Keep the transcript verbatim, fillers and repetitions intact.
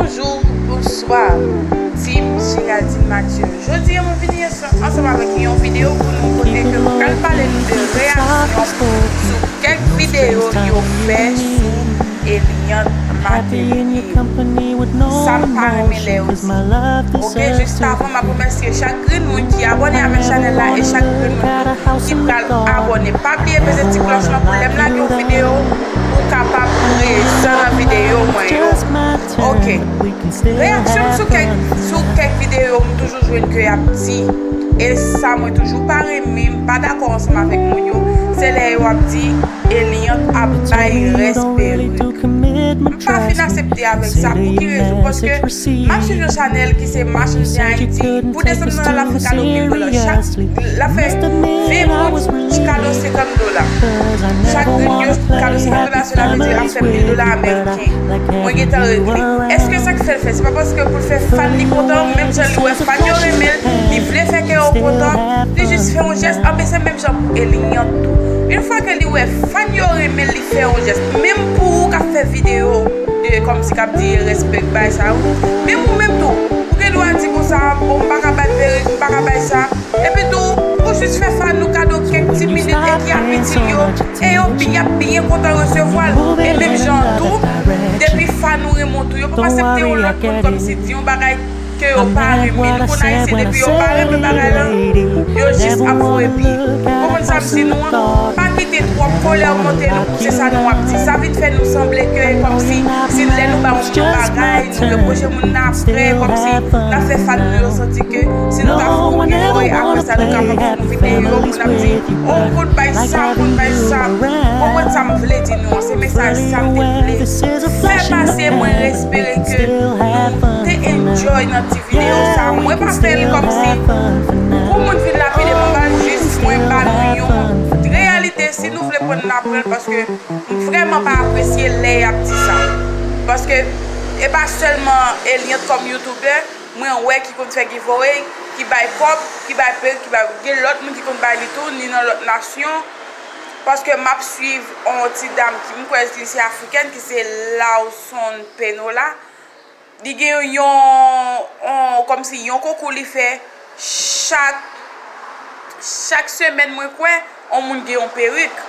Bonjou, bonswa, team Géraldine Mathieu. Jodi a, mwen vini ansanm avèk yon videyo pou nou kote ke m pral pale nou de reyaksyon sou kèk videyo yo fè sou Eliante Matelier. Sa m pa renmen lè yo di. Ok, jis avan, m ap remèsye chak grenn moun ki abòne avèk chanèl la e chak grenn moun ki pral abòne. Pa bliye peze ti klòch lan pou lè m lage yon videyo, ou kapab prezan nan videyo mwen yo. Ok. Reyaksyon m sou kèk, sou kèk videyo, m toujou jwenn ke y ap di, e sa mwen toujou pa renmen, m pa dakò ansanm avèk moun yo, se lè yo ap di Eliante ap bay rès perik. M pa fin aksepte avèk sa. Pou ki rezon? Paske m ap swiv yon chanèl ki se Machann Zen Ayiti. Pou desann nan l ap fè kado mil dola. Chak, l ap fè ven moun kado senkant dola. Chak grenn yo kado senkant dola, cela veut dire l ap fè mil dola ameriken. Mwen gentan regle. Èske sa k fè l fè? Se pa paske pou l fè fan li kontan, menm jan li wè fan yo renmen l, li vle fè kè yo kontan, li jis fè yon jès. Anben, se menm jan pou Eliante tou. Yon fwa ke li wè fan yo renmen l, li fè yon jès. Menm pou ou k ap fè videyo, de kòmsi k ap di respect, bagay sa yo. Menm ou menm tou, ou gen dwa di konsa, bon, m pa ka bay perik, m pa ka bay sa. Epi tou, ou jis fè fan ou kado kèk ti minit e ki ap itil yo, e yo bi-, y ap byen kontan resevwa l. E menm jan an tou, depi fan ou renmen w tou, yo p ap aksepte yon lòt moun kòmsi di yon bagay ke yo pa renmen. Nou konn Ayisyen, depi yo pa renmen bagay lan, yo jis ap voye pye. Konprann sa m di nou an? Pa kite twòp kòlè monte nou, se sa nou ap di. Sa vin fè nou sanble ke kòmsi si lè nou ba moun yon bagay, nou repwoche moun nan apre, kòmsi n ap fè fan nou yo santi ke si nou ta fè yon videyo e apre sa nou kapab fè yon videyo pou n ap di, o, m konn bay sa, m konn bay sa. Konprann sa m vle di nou an, se mesaj sa m te vle fè pase. Mwen espere ke nou te enjoy nan ti videyo sa. Mwen pa fè l kòmsi pou moun vin lapide mwen, m pa jis mwen ba nou yon reyalite. Si nou vle pran n, n a pran l, paske m vrèman pa apresye lè y ap di sa. Paske e pa sèlman Eliante kòm youtubè mwen wè ki konn fè giveaway, ki bay kòb, ki bay perik, ki bay, gen lòt moun ki konn bay li tou, ni nan lòt nasyon. Paske m ap swiv yon ti dam ki, m kwè li se afrikèn, ki se Lawson Penola. Li gen yon, yon, kòmsi yon konkou li fè chak, chak semèn, mwen kwè, yon moun gen yon perik.